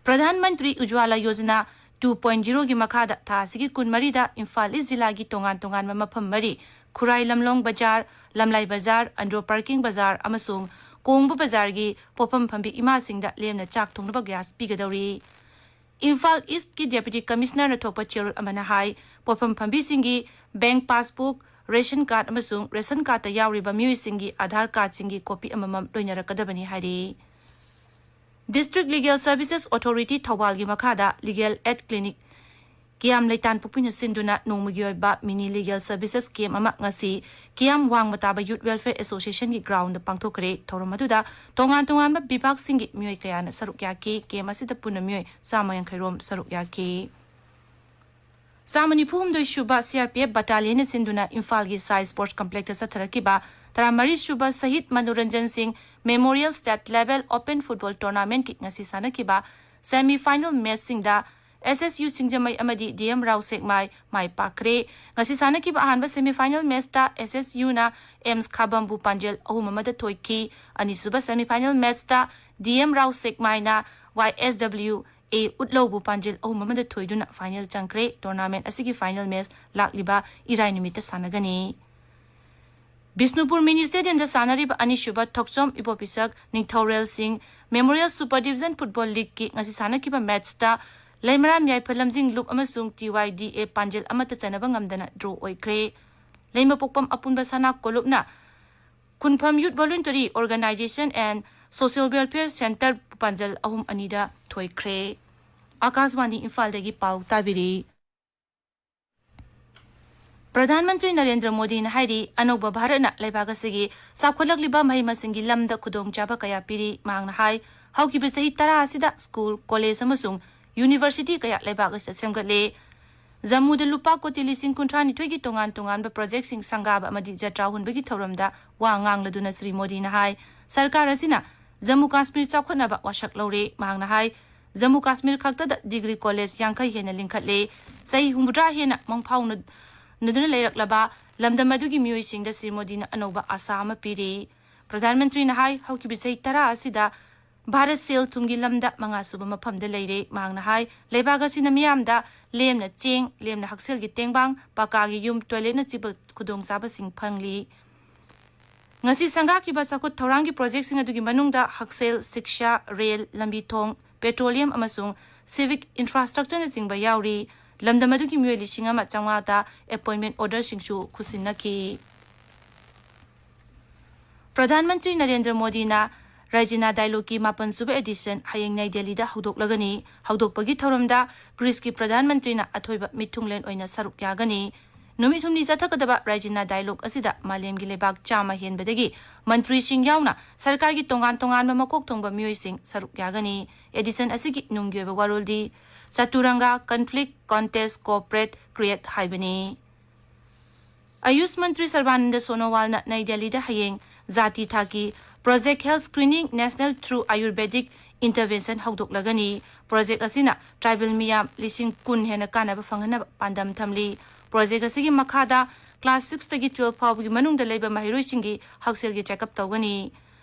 Pradhan Mantri ꯎꯖ꯭ꯋꯥꯂꯥ Yojana two point zero ꯒꯤ ꯃꯈꯥꯗ ꯊꯥ ꯑꯁꯤꯒꯤ ꯀꯨꯟꯃꯔꯤꯗ ꯏꯝꯐꯥꯜ ꯏꯁ ꯖꯤꯂꯥꯒꯤ ꯇꯣꯉꯥꯟ ꯇꯣꯉꯥꯟꯕ ꯃꯐꯝ ꯃꯔꯤ, ꯈꯨꯔꯥꯏ ꯂꯝꯂꯣꯡ ꯕꯖꯥꯔ, ꯂꯝꯂꯥꯏ ꯕꯖꯥꯔ, ꯑꯟꯗ꯭ꯔꯣ ꯄꯥꯔꯀꯤꯡ ꯕꯖꯥꯔ ꯑꯃꯁꯨꯡ ꯀꯣꯡꯕ ꯕꯖꯥꯔꯒꯤ ꯄꯣꯠꯐꯝ ꯐꯝꯕꯤ ꯏꯃꯥꯁꯤꯡꯗ ꯂꯦꯝꯅ ꯆꯥꯛ ꯊꯣꯡꯅꯕ ꯒ꯭ꯌꯥꯁ ꯄꯤꯒꯗꯧꯔꯤ꯫ ꯏꯝꯐꯥꯜ ꯏꯁ꯭ꯠꯀꯤ ꯗꯦꯄ꯭ꯌꯨꯇꯤ ꯀꯃꯤꯁꯅꯔꯅ ꯊꯣꯛꯄ ꯆꯦꯔꯣꯜ ꯑꯃꯅ ꯍꯥꯏ, ꯄꯣꯠꯐꯝ ꯐꯝꯕꯤꯁꯤꯡꯒꯤ ꯕꯦꯡꯛ ꯄꯥꯁꯕꯨꯛ, ꯔꯦꯁꯟ ꯀꯥꯔꯗ ꯑꯃꯁꯨꯡ ꯔꯦꯁꯟ ꯀꯥꯔꯗꯇ ꯌꯥꯎꯔꯤꯕ ꯃꯤꯑꯣꯏꯁꯤꯡꯒꯤ ꯑꯥꯙꯥꯔ ꯀꯥꯔꯗꯁꯤꯡꯒꯤ ꯀꯣꯄꯤ ꯑꯃꯃꯝ ꯂꯣꯏꯅꯔꯛꯀꯗꯕꯅꯤ ꯍꯥꯏꯔꯤ꯫ District Legal Services Authority ꯊꯧꯕꯥꯜꯒꯤ ꯃꯈꯥꯗ Legal Aid Clinic ꯀꯤꯌꯥꯝ ꯂꯩꯇꯥꯟ ꯄꯨꯛꯄꯤꯅ ꯁꯤꯟꯗꯨꯅ ꯅꯣꯡꯃꯒꯤ ꯑꯣꯏꯕ mini legal services camp ꯑꯃ ꯉꯁꯤ ꯀꯤꯌꯥꯝ ꯋꯥꯡꯃ ꯇꯥꯕ Youth Welfare Associationꯒꯤ groundꯗ ꯄꯥꯡꯊꯣꯛꯈ꯭ꯔꯦ꯫ ꯊꯧꯔꯝ ꯑꯗꯨꯗ ꯇꯣꯉꯥꯟ ꯇꯣꯉꯥꯟꯕ ꯕꯤꯚꯥꯒꯁꯤꯡꯒꯤ ꯃꯤꯑꯣꯏ ꯀꯌꯥꯅ ꯁꯔꯨꯛ ꯌꯥꯈꯤ꯫ Camp ꯑꯁꯤꯗ ꯄꯨꯟꯅ ꯃꯤꯑꯣꯏ ꯆꯥꯝꯃ ꯌꯥꯡꯈꯩ ꯔꯣꯝ ꯁꯔꯨꯛ ꯌꯥꯈꯤ꯫ ꯆꯥꯝꯃ ꯅꯤꯐꯨ ꯍꯨꯝꯗꯣꯏ ꯁꯨꯕ CRPF battalionꯅ ꯁꯤꯟꯗꯨꯅ ꯏꯝꯐꯥꯜꯒꯤ ꯁꯥꯏ Sports Complexꯇ ꯆꯠꯊꯔꯛꯈꯤꯕ ꯇꯔꯥꯃꯔꯤ ꯁꯨꯕ ꯁꯍꯤꯗ ꯃꯅꯣꯔꯟꯖꯟ ꯁꯤꯡ Memorial State Level Open Football Tournamentꯀꯤ ꯉꯁꯤ ꯁꯥꯟꯅꯈꯤꯕ semi final matchꯁꯤꯡꯗ SSU ꯁꯤꯡꯖꯃꯩ ꯑꯃꯗꯤ DM ꯔꯥꯎ ꯁꯦꯛꯃꯥꯏ ꯃꯥꯏ ꯄꯥꯛꯈ꯭ꯔꯦ꯫ ꯉꯁꯤ ꯁꯥꯟꯅꯈꯤꯕ ꯑꯍꯥꯟꯕ semi final matchꯇ SSUꯅ ꯑꯦꯝꯁ ꯈꯥꯕꯝꯕꯨ ꯄꯥꯟꯖꯜ ꯑꯍꯨꯝ ꯑꯃꯗ ꯊꯣꯏꯈꯤ꯫ ꯑꯅꯤꯁꯨꯕ semi final matchꯇ DM Rao ꯁꯦꯛꯃꯥꯏꯅ YSWA ꯎꯠꯂꯧꯕꯨ ꯄꯥꯟꯖꯜ ꯑꯍꯨꯝ ꯑꯃꯗ ꯊꯣꯏꯗꯨꯅ final ꯆꯪꯈ꯭ꯔꯦ꯫ Tournament ꯑꯁꯤꯒꯤ final match ꯂꯥꯛꯂꯤꯕ ꯏꯔꯥꯏ ꯅꯨꯃꯤꯠꯇ ꯁꯥꯟꯅꯒꯅꯤ꯫ ꯕꯤꯁꯅꯨꯄꯨꯔ Mini Stadiumꯗ ꯁꯥꯟꯅꯔꯤꯕ ꯑꯅꯤꯁꯨꯕ ꯊꯣꯛꯆꯣꯝ ꯏꯕꯣꯄꯤꯁꯛ ꯅꯤꯡꯊꯧꯔꯦꯜ ꯁꯤꯡ Memorial Super Division Football Leagueꯀꯤ ꯉꯁꯤ ꯁꯥꯟꯅꯈꯤꯕ matchꯇ ꯂꯩꯃꯔꯥꯝ ꯌꯥꯏꯐ ꯂꯝꯖꯤꯡ ꯂꯨꯞ ꯑꯃꯁꯨꯡ TYDA ꯄꯥꯟꯖꯜ ꯑꯃꯠꯇ ꯆꯟꯅꯕ ꯉꯝꯗꯅ draw ꯑꯣꯏꯈ꯭ꯔꯦ꯫ ꯂꯩꯃꯄꯣꯛꯄꯝ ꯑꯄꯨꯟꯕ ꯁꯅꯥ ꯀꯣꯂꯨꯞꯅ ꯈꯨꯟꯐꯝ Youth Voluntary Organisation and Social Welfare Centre ꯄꯥꯟꯖꯜ ꯑꯍꯨꯝ ꯑꯅꯤꯗ ꯊꯣꯏꯈ꯭ꯔꯦ꯫ ꯑꯥꯀꯥꯁꯕꯥꯅꯤ ꯏꯝꯐꯥꯜꯗꯒꯤ ꯄꯥꯎ ꯇꯥꯕꯤꯔꯤ꯫ ꯄ꯭ꯔꯙꯥꯟ ꯃꯟꯇ꯭ꯔꯤ ꯅꯔꯦꯟꯗ꯭ꯔ ꯃꯣꯗꯤꯅ ꯍꯥꯏꯔꯤ, ꯑꯅꯧꯕ ꯚꯥꯔꯠꯅ ꯂꯩꯕꯥꯛ ꯑꯁꯤꯒꯤ ꯆꯥꯎꯈꯠꯂꯛꯂꯤꯕ ꯃꯍꯩ ꯃꯁꯤꯡꯒꯤ ꯂꯝꯗ ꯈꯨꯗꯣꯡꯆꯥꯕ ꯀꯌꯥ ꯄꯤꯔꯤ꯫ ꯃꯍꯥꯛꯅ ꯍꯥꯏ, ꯍꯧꯈꯤꯕ ꯆꯍꯤ ꯇꯔꯥ ꯑꯁꯤꯗ ꯁ꯭ꯀꯨꯜ, ꯀꯣꯂꯦꯖ ꯑꯃꯁꯨꯡ ꯌꯨꯅꯤꯚꯔꯁꯤꯇꯤ ꯀꯌꯥ ꯂꯩꯕꯥꯛ ꯑꯁꯤꯗ ꯁꯦꯝꯒꯠꯂꯦ꯫ ꯖꯝꯃꯨꯗ ꯂꯨꯄꯥ ꯀꯣꯇꯤ ꯂꯤꯁꯤꯡ ꯀꯨꯟꯊ꯭ꯔꯥ ꯅꯤꯊꯣꯏꯒꯤ ꯇꯣꯉꯥꯟ ꯇꯣꯉꯥꯟꯕ projectꯁꯤꯡ ꯁꯪꯒꯥꯕ ꯑꯃꯗꯤ ꯖꯇ꯭ꯔꯥ ꯍꯨꯟꯕꯒꯤ ꯊꯧꯔꯝꯗ ꯋꯥ ꯉꯥꯡꯂꯗꯨꯅ ꯁ꯭ꯔꯤ ꯃꯣꯗꯤꯅ ꯍꯥꯏ, ꯁꯔꯀꯥꯔ ꯑꯁꯤꯅ ꯖꯝꯃꯨ ꯀꯥꯁꯃꯤꯔ ꯆꯥꯎꯈꯠꯅꯕ ꯋꯥꯁꯛ ꯂꯧꯔꯦ꯫ ꯃꯍꯥꯛꯅ ꯍꯥꯏ, ꯖꯝꯃꯨ ꯀꯥꯁꯃꯤꯔ ꯈꯛꯇꯗ degree college ꯌꯥꯡꯈꯩ ꯍꯦꯟꯅ ꯂꯤꯡꯈꯠꯂꯦ꯫ ꯆꯍꯤ ꯍꯨꯝꯐꯨꯇꯔꯥ ꯍꯦꯟꯅ ꯃꯪ ꯐꯥꯎꯅꯗꯨꯅ ꯂꯩꯔꯛꯂꯕ ꯂꯝꯗꯝ ꯑꯗꯨꯒꯤ ꯃꯤꯑꯣꯏꯁꯤꯡꯗ ꯁ꯭ꯔꯤ ꯃꯣꯗꯤꯅ ꯑꯅꯧꯕ ꯑꯥꯁꯥ ꯑꯃ ꯄꯤꯔꯤ꯫ ꯄ꯭ꯔꯙꯥꯟ ꯃꯟꯇ꯭ꯔꯤꯅ ꯍꯥꯏ, ꯍꯧꯈꯤꯕ ꯆꯍꯤ ꯇꯔꯥ ꯑꯁꯤꯗ ꯚꯥꯔꯠ ꯁꯦꯜ ꯊꯨꯝꯒꯤ ꯂꯝꯗ ꯃꯉꯥꯁꯨꯕ ꯃꯐꯝꯗ ꯂꯩꯔꯦ꯫ ꯃꯍꯥꯛꯅ ꯍꯥꯏ, ꯂꯩꯕꯥꯛ ꯑꯁꯤꯅ ꯃꯤꯌꯥꯝꯗ ꯂꯦꯝꯅ ꯆꯦꯡ, ꯂꯦꯝꯅ ꯍꯛꯁꯦꯜꯒꯤ ꯇꯦꯡꯕꯥꯡ, ꯄꯀꯥꯒꯤ ꯌꯨꯝ, ꯇꯣꯏꯂꯦꯠꯅꯆꯤꯡꯕ ꯈꯨꯗꯣꯡꯆꯥꯕꯁꯤꯡ ꯐꯪꯂꯤ꯫ ꯉꯁꯤ ꯁꯪꯒꯥꯈꯤꯕ ꯆꯥꯎꯈꯠ ꯊꯧꯔꯥꯡꯒꯤ ꯄ꯭ꯔꯣꯖꯦꯛꯁꯤꯡ ꯑꯗꯨꯒꯤ ꯃꯅꯨꯡꯗ ꯍꯛꯁꯦꯜ, ꯁꯤꯛꯁꯥ, ꯔꯦꯜ, ꯂꯝꯕꯤ ꯊꯣꯡ, ꯄꯦꯇ꯭ꯔꯣꯂꯤꯌꯝ ꯑꯃꯁꯨꯡ ꯁꯤꯚꯤꯛ ꯏꯟꯐ꯭ꯔꯥꯁ꯭ꯇ꯭ꯔꯛꯆꯔꯅꯆꯤꯡꯕ ꯌꯥꯎꯔꯤ꯫ ꯂꯝꯗꯝ ꯑꯗꯨꯒꯤ ꯃꯤꯑꯣꯏ ꯂꯤꯁꯤꯡ ꯑꯃ ꯆꯥꯃꯉꯥꯗ ꯑꯦꯄꯣꯏꯟꯃꯦꯟ ꯑꯣꯔꯗꯔꯁꯤꯡꯁꯨ ꯈꯨꯠꯁꯤꯟꯅꯈꯤ꯫ ꯄ꯭ꯔꯙꯥꯟ ꯃꯟꯇ꯭ꯔꯤ ꯅꯔꯦꯟꯗ꯭ꯔ ꯃꯣꯗꯤꯅ ꯔꯥꯏꯖꯤꯅꯥ ꯗꯥꯏꯂꯣꯒꯀꯤ ꯃꯥꯄꯟ ꯁꯨꯕ ꯑꯦꯗꯤꯁꯟ ꯍꯌꯦꯡ ꯅꯩ ꯗꯦꯜꯂꯤꯗ ꯍꯧꯗꯣꯛꯂꯒꯅꯤ꯫ ꯍꯧꯗꯣꯛꯄꯒꯤ ꯊꯧꯔꯝꯗ ꯒ꯭ꯔꯤꯁꯀꯤ ꯄ꯭ꯔꯙꯥꯟ ꯃꯟꯇ꯭ꯔꯤꯅ ꯑꯊꯣꯏꯕ ꯃꯤꯊꯨꯡꯂꯦꯟ ꯑꯣꯏꯅ ꯁꯔꯨꯛ ꯌꯥꯒꯅꯤ꯫ ꯅꯨꯃꯤꯠ ꯍꯨꯝꯅꯤ ꯆꯠꯊꯒꯗꯕ ꯔꯥꯏꯖꯤꯅꯥ ꯗꯥꯏꯂꯣꯒ ꯑꯁꯤꯗ ꯃꯥꯂꯦꯝꯒꯤ ꯂꯩꯕꯥꯛ ꯆꯥꯝꯃ ꯍꯦꯟꯕꯗꯒꯤ ꯃꯟꯇ꯭ꯔꯤꯁꯤꯡ ꯌꯥꯎꯅ ꯁꯔꯀꯥꯔꯒꯤ ꯇꯣꯉꯥꯟ ꯇꯣꯉꯥꯟꯕ ꯃꯀꯣꯛ ꯊꯣꯡꯕ ꯃꯤꯑꯣꯏꯁꯤꯡ ꯁꯔꯨꯛ ꯌꯥꯒꯅꯤ꯫ ꯑꯦꯗꯤꯁꯟ ꯑꯁꯤꯒꯤ ꯅꯨꯡꯒꯤ ꯑꯣꯏꯕ ꯋꯥꯔꯣꯜꯗꯤ ꯆꯇꯨꯔꯪꯒ, ꯀꯟꯐ꯭ꯂꯤꯛ, ꯀꯣꯟꯇꯦꯁ, ꯀꯣꯑꯣꯄꯔꯦꯠ, ꯀ꯭ꯔꯤꯌꯦꯠ ꯍꯥꯏꯕꯅꯤ꯫ ꯑꯌꯨꯁ ꯃꯟꯇ꯭ꯔꯤ ꯁꯔꯕꯥꯅꯟꯗ ꯁꯣꯅꯣꯋꯥꯜꯅ ꯅꯩ ꯗꯦꯜꯂꯤꯗ ꯍꯌꯦꯡ ꯖꯥꯇꯤ ꯊꯥꯛꯀꯤ Project Health Screening National Through Ayurvedic Intervention ꯍꯧꯗꯣꯛꯂꯒꯅꯤ꯫ ꯄ꯭ꯔꯣꯖꯦꯛ ꯑꯁꯤꯅ ꯇ꯭ꯔꯥꯏꯕꯦꯜ ꯃꯤꯌꯥꯝ ꯂꯤꯁꯤꯡ ꯀꯨꯟ ꯍꯦꯟꯅ ꯀꯥꯟꯅꯕ ꯐꯪꯍꯟꯅꯕ ꯄꯥꯟꯗꯝ ꯊꯝꯂꯤ꯫ ꯄ꯭ꯔꯣꯖꯦꯛ ꯑꯁꯤꯒꯤ ꯃꯈꯥꯗ ꯀ꯭ꯂꯥꯁ ꯁꯤꯛꯁꯇꯒꯤ ꯇꯨꯋꯦꯜꯐ ꯐꯥꯎꯕꯒꯤ ꯃꯅꯨꯡꯗ ꯂꯩꯕ ꯃꯍꯩꯔꯣꯏꯁꯤꯡꯒꯤ ꯍꯛꯁꯦꯜꯒꯤ ꯆꯦꯛꯑꯞ ꯇꯧꯒꯅꯤ꯫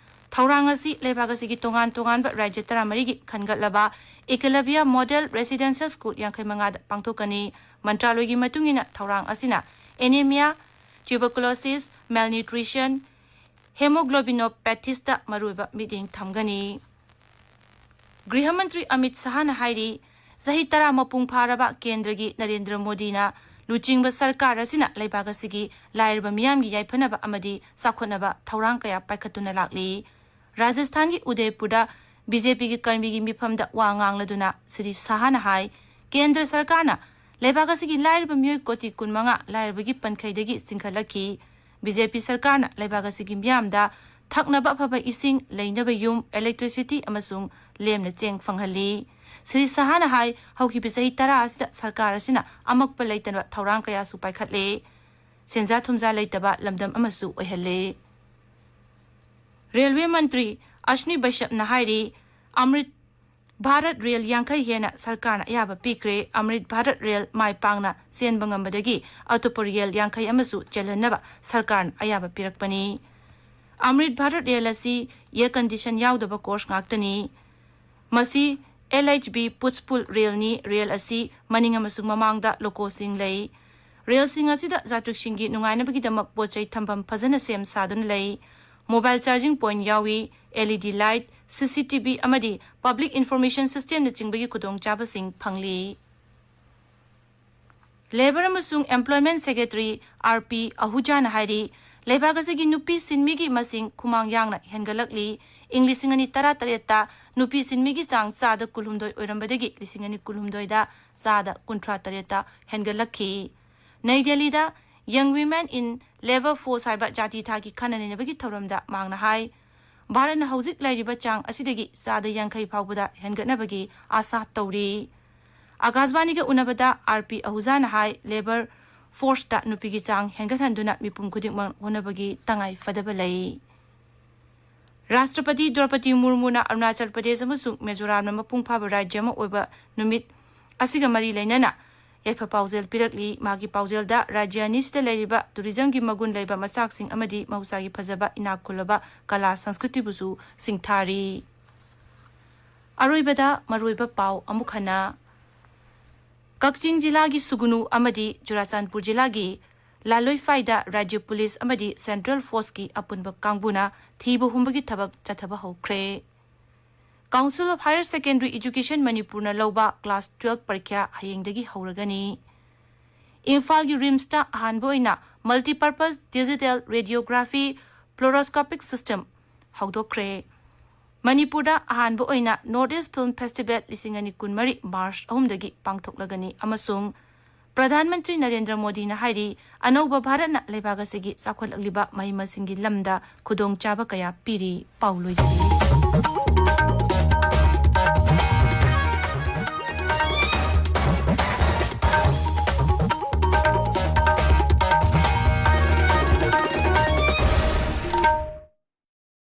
ꯊꯧꯔꯥꯡ ꯑꯁꯤ ꯂꯩꯕꯥꯛ ꯑꯁꯤꯒꯤ ꯇꯣꯉꯥꯟ ꯇꯣꯉꯥꯟꯕ ꯔꯥꯖ꯭ꯌ ꯇꯔꯥꯃꯔꯤꯒꯤ ꯈꯟꯒꯠꯂꯕ ꯑꯦꯀꯂꯕ꯭ꯌ ꯃꯣꯗꯦꯜ ꯔꯦꯁꯤꯗꯦꯟꯁꯤꯌꯦꯜ ꯁ꯭ꯀꯨꯜ ꯌꯥꯡꯈꯩ ꯃꯉꯥꯗ ꯄꯥꯡꯊꯣꯛꯀꯅꯤ꯫ ꯃꯟꯇ꯭ꯔꯥꯂꯣꯏꯒꯤ ꯃꯇꯨꯡ ꯏꯟꯅ ꯊꯧꯔꯥꯡ ꯑꯁꯤꯅ ꯑꯦꯅꯦꯃꯤꯌꯥ, ꯇ꯭ꯌꯨꯕꯔꯀꯨꯂꯣꯁꯤꯁ, ꯃꯦꯜꯅ꯭ꯌꯨꯇ꯭ꯔꯤꯁꯟ, ꯍꯦꯃꯣꯒ꯭ꯂꯣꯕꯤꯅꯣꯄꯦꯊꯤꯁꯇ ꯃꯔꯨꯑꯣꯏꯕ ꯃꯤꯠꯌꯦꯡ ꯊꯝꯒꯅꯤ꯫ ꯒ꯭ꯔꯤꯍ ꯃꯟꯇ꯭ꯔꯤ ꯑꯃꯤꯠ ꯁꯍꯥꯅ ꯍꯥꯏꯔꯤ, ꯆꯍꯤ ꯇꯔꯥ ꯃꯄꯨꯡ ꯐꯥꯔꯕ ꯀꯦꯟꯗ꯭ꯔꯒꯤ ꯅꯔꯦꯟꯗ꯭ꯔ ꯃꯣꯗꯤꯅ ꯂꯨꯆꯤꯡꯕ ꯁꯔꯀꯥꯔ ꯑꯁꯤꯅ ꯂꯩꯕꯥꯛ ꯑꯁꯤꯒꯤ ꯂꯥꯏꯔꯕ ꯃꯤꯌꯥꯝꯒꯤ ꯌꯥꯏꯐꯅꯕ ꯑꯃꯗꯤ ꯆꯥꯎꯈꯠꯅꯕ ꯊꯧꯔꯥꯡ ꯀꯌꯥ ꯄꯥꯏꯈꯠꯇꯨꯅ ꯂꯥꯛꯂꯤ꯫ ꯔꯥꯖꯁꯊꯥꯟꯒꯤ ꯎꯗꯦꯄꯨꯔꯗ ꯕꯤ ꯖꯦ ꯄꯤꯒꯤ ꯀꯔꯃꯤꯒꯤ ꯃꯤꯐꯝꯗ ꯋꯥ ꯉꯥꯡꯂꯗꯨꯅ ꯁ꯭ꯔꯤ ꯁꯍꯥꯅ ꯍꯥꯏ, ꯀꯦꯟꯗ꯭ꯔ ꯁꯔꯀꯥꯔꯅ ꯂꯩꯕꯥꯛ ꯑꯁꯤꯒꯤ ꯂꯥꯏꯔꯕ ꯃꯤꯑꯣꯏ ꯀꯣꯇꯤ ꯀꯨꯟꯃꯉꯥ ꯂꯥꯏꯔꯕꯒꯤ ꯄꯟꯈꯩꯗꯒꯤ ꯆꯤꯡꯈꯠꯂꯛꯈꯤ꯫ ꯕꯤ ꯖꯦ ꯄꯤ ꯁꯔꯀꯥꯔꯅ ꯂꯩꯕꯥꯛ ꯑꯁꯤꯒꯤ ꯃꯤꯌꯥꯝꯗ ꯊꯛꯅꯕ ꯑꯐꯕ ꯏꯁꯤꯡ, ꯂꯩꯅꯕ ꯌꯨꯝ, electricity ꯑꯃꯁꯨꯡ ꯂꯦꯝꯅ ꯆꯦꯡ ꯐꯪꯍꯜꯂꯤ꯫ ꯁ꯭ꯔꯤ ꯁꯍꯥꯅ ꯍꯥꯏ, ꯍꯧꯈꯤꯕ ꯆꯍꯤ ꯇꯔꯥ ꯑꯁꯤꯗ ꯁꯔꯀꯥꯔ ꯑꯁꯤꯅ ꯑꯃꯛꯄ ꯂꯩꯇꯅ ꯊꯧꯔꯥꯡ ꯀꯌꯥꯁꯨ ꯄꯥꯏꯈꯠꯂꯦ꯫ ꯁꯦꯟꯖꯥ ꯊꯨꯝꯖꯥ ꯂꯩꯇꯕ ꯂꯝꯗꯝ ꯑꯃꯁꯨ ꯑꯣꯏꯍꯜꯂꯦ꯫ ꯔꯦꯜꯋꯦ ꯃꯟꯇ꯭ꯔꯤ ꯑꯁ꯭ꯅꯤ ꯕꯩꯁꯞꯅ ꯍꯥꯏꯔꯤ, ꯑꯃ꯭ꯔꯤꯠ ꯚꯥꯔꯠ ꯔꯦꯜ ꯌꯥꯡꯈꯩ ꯍꯦꯟꯅ ꯁꯔꯀꯥꯔꯅ ꯑꯌꯥꯕ ꯄꯤꯈ꯭ꯔꯦ꯫ ꯑꯃ꯭ꯔꯤꯠ ꯚꯥꯔꯠ ꯔꯦꯜ ꯃꯥꯏ ꯄꯥꯛꯅ ꯆꯦꯟꯕ ꯉꯝꯕꯗꯒꯤ ꯑꯇꯣꯞꯄ ꯔꯦꯜ ꯌꯥꯡꯈꯩ ꯑꯃꯁꯨ ꯆꯦꯜꯍꯟꯅꯕ ꯁꯔꯀꯥꯔꯅ ꯑꯌꯥꯕ ꯄꯤꯔꯛꯄꯅꯤ꯫ ꯑꯃ꯭ꯔꯤꯠ ꯚꯥꯔꯠ ꯔꯦꯜ ꯑꯁꯤ air condition ꯌꯥꯎꯗꯕ coach ꯉꯥꯛꯇꯅꯤ꯫ ꯃꯁꯤ L H B push pull railꯅꯤ꯫ ꯔꯦꯜ ꯑꯁꯤ ꯃꯅꯤꯡ ꯑꯃꯁꯨꯡ ꯃꯃꯥꯡꯗ locoꯁꯤꯡ ꯂꯩ꯫ ꯔꯦꯜꯁꯤꯡ ꯑꯁꯤꯗ ꯖꯥꯇ꯭ꯔꯤꯛꯁꯤꯡꯒꯤ ꯅꯨꯡꯉꯥꯏꯅꯕꯒꯤꯗꯃꯛ ꯄꯣꯠ ꯆꯩ ꯊꯝꯐꯝ ꯐꯖꯅ ꯁꯦꯝ ꯁꯥꯗꯨꯅ ꯂꯩ꯫ Mobile charging point ꯌꯥꯎꯏ꯫ L E D light, C C T V ꯑꯃꯗꯤ public information systemꯅꯆꯤꯡꯕꯒꯤ ꯈꯨꯗꯣꯡꯆꯥꯕꯁꯤꯡ ꯐꯪꯂꯤ꯫ Labour ꯑꯃꯁꯨꯡ Employment Secretary R P Ahujaꯅ ꯍꯥꯏꯔꯤ, ꯂꯩꯕꯥꯛ ꯑꯁꯤꯒꯤ ꯅꯨꯄꯤ ꯁꯤꯟꯃꯤꯒꯤ ꯃꯁꯤꯡ ꯈꯨꯃꯥꯡ ꯌꯥꯡꯅ ꯍꯦꯟꯒꯠꯂꯛꯂꯤ꯫ ꯏꯪ ꯂꯤꯁꯤꯡ ꯑꯅꯤ ꯇꯔꯥꯇꯔꯦꯠꯇ ꯅꯨꯄꯤ ꯁꯤꯟꯃꯤꯒꯤ ꯆꯥꯡ ꯆꯥꯗ ꯀꯨꯟꯍꯨꯝꯗꯣꯏ ꯑꯣꯏꯔꯝꯕꯗꯒꯤ ꯂꯤꯁꯤꯡ ꯑꯅꯤ ꯀꯨꯟꯍꯨꯝꯗꯣꯏꯗ ꯆꯥꯗ ꯀꯨꯟꯊ꯭ꯔꯥ ꯇꯔꯦꯠꯇ ꯍꯦꯟꯒꯠꯂꯛꯈꯤ꯫ ꯅꯩ ꯗꯦꯜꯂꯤꯗ Young Women in Labour Force ꯍꯥꯏꯕ ꯖꯥꯇꯤ ꯊꯥꯒꯤ ꯈꯟꯅ ꯅꯩꯅꯕꯒꯤ ꯊꯧꯔꯝꯗ ꯃꯍꯥꯛꯅ ꯍꯥꯏ, ꯚꯥꯔꯠꯅ ꯍꯧꯖꯤꯛ ꯂꯩꯔꯤꯕ ꯆꯥꯡ ꯑꯁꯤꯗꯒꯤ ꯆꯥꯗ ꯌꯥꯡꯈꯩ ꯐꯥꯎꯕꯗ ꯍꯦꯟꯒꯠꯅꯕꯒꯤ ꯑꯥꯁꯥ ꯇꯧꯔꯤ꯫ ꯑꯀꯥꯁꯕꯥꯅꯤꯒ ꯎꯅꯕꯗ R P Ahujaꯅ ꯍꯥꯏ, labour forceꯇ ꯅꯨꯄꯤꯒꯤ ꯆꯥꯡ ꯍꯦꯟꯒꯠꯍꯟꯗꯨꯅ ꯃꯤꯄꯨꯝ ꯈꯨꯗꯤꯡꯃꯛ ꯍꯣꯠꯅꯕꯒꯤ ꯇꯉꯥꯏ ꯐꯗꯕ ꯂꯩ꯫ ꯔꯥꯁꯇ꯭ꯔꯄꯇꯤ ꯗ꯭ꯔꯧꯄꯗꯤ ꯃꯨꯔꯃꯨꯅ ꯑꯔꯨꯅꯥꯆꯜ ꯄ꯭ꯔꯗꯦꯁ ꯑꯃꯁꯨꯡ ꯃꯤꯖꯣꯔꯥꯝꯅ ꯃꯄꯨꯡ ꯐꯥꯕ ꯔꯥꯖ꯭ꯌ ꯑꯃ ꯑꯣꯏꯕ ꯅꯨꯃꯤꯠ ꯑꯁꯤꯒ ꯃꯔꯤ ꯂꯩꯅꯅ ꯌꯥꯏꯐ ꯄꯥꯎꯖꯦꯜ ꯄꯤꯔꯛꯂꯤ꯫ ꯃꯍꯥꯛꯀꯤ ꯄꯥꯎꯖꯦꯜꯗ ꯔꯥꯖ꯭ꯌ ꯑꯅꯤꯁꯤꯗ ꯂꯩꯔꯤꯕ tourismꯒꯤ ꯃꯒꯨꯟ ꯂꯩꯕ ꯃꯆꯥꯛꯁꯤꯡ ꯑꯃꯗꯤ ꯃꯍꯧꯁꯥꯒꯤ ꯐꯖꯕ ꯏꯅꯥꯛ ꯈꯨꯜꯂꯕ ꯀꯂꯥ ꯁꯪꯁꯀ꯭ꯔꯤꯇꯤꯕꯨꯁꯨ ꯁꯤꯡꯊꯥꯔꯤ꯫ ꯑꯔꯣꯏꯕꯗ ꯃꯔꯨꯑꯣꯏꯕ ꯄꯥꯎ ꯑꯃꯨꯛ ꯍꯟꯅ꯫ ꯀꯛꯆꯤꯡ ꯖꯤꯂꯥꯒꯤ ꯁꯨꯒꯨꯅꯨ ꯑꯃꯗꯤ ꯆꯨꯔꯥꯆꯥꯟꯄꯨꯔ ꯖꯤꯂꯥꯒꯤ ꯂꯥꯂꯣꯏꯐꯥꯏꯗ ꯔꯥꯖ꯭ꯌ ꯄꯨꯂꯤꯁ ꯑꯃꯗꯤ central forceꯀꯤ ꯑꯄꯨꯟꯕ ꯀꯥꯡꯕꯨꯅ ꯊꯤꯕ ꯍꯨꯝꯕꯒꯤ ꯊꯕꯛ ꯆꯠꯊꯕ ꯍꯧꯈ꯭ꯔꯦ꯫ Council of Higher Secondary Education ꯃꯅꯤꯄꯨꯔꯅ ꯂꯧꯕ class twelve ꯄꯔꯤꯈ꯭ꯌꯥ ꯍꯌꯦꯡꯗꯒꯤ ꯍꯧꯔꯒꯅꯤ꯫ ꯏꯝꯐꯥꯜꯒꯤ RIMSꯇ ꯑꯍꯥꯟꯕ ꯑꯣꯏꯅ multipurpose digital radiography fluoroscopic system ꯍꯧꯗꯣꯛꯈ꯭ꯔꯦ꯫ ꯃꯅꯤꯄꯨꯔꯗ ꯑꯍꯥꯟꯕ ꯑꯣꯏꯅ North East Film Festival ꯂꯤꯁꯤꯡ ꯑꯅꯤ ꯀꯨꯟꯃꯔꯤ March ꯑꯍꯨꯝꯗꯒꯤ ꯄꯥꯡꯊꯣꯛꯂꯒꯅꯤ ꯑꯃꯁꯨꯡ ꯄ꯭ꯔꯙꯥꯟ ꯃꯟꯇ꯭ꯔꯤ ꯅꯔꯦꯟꯗ꯭ꯔ ꯃꯣꯗꯤꯅ ꯍꯥꯏꯔꯤ, ꯑꯅꯧꯕ ꯚꯥꯔꯠꯅ ꯂꯩꯕꯥꯛ ꯑꯁꯤꯒꯤ ꯆꯥꯎꯈꯠꯂꯛꯂꯤꯕ ꯃꯍꯩ ꯃꯁꯤꯡꯒꯤ ꯂꯝꯗ ꯈꯨꯗꯣꯡꯆꯥꯕ ꯀꯌꯥ ꯄꯤꯔꯤ꯫ ꯄꯥꯎ ꯂꯣꯏꯖꯔꯦ꯫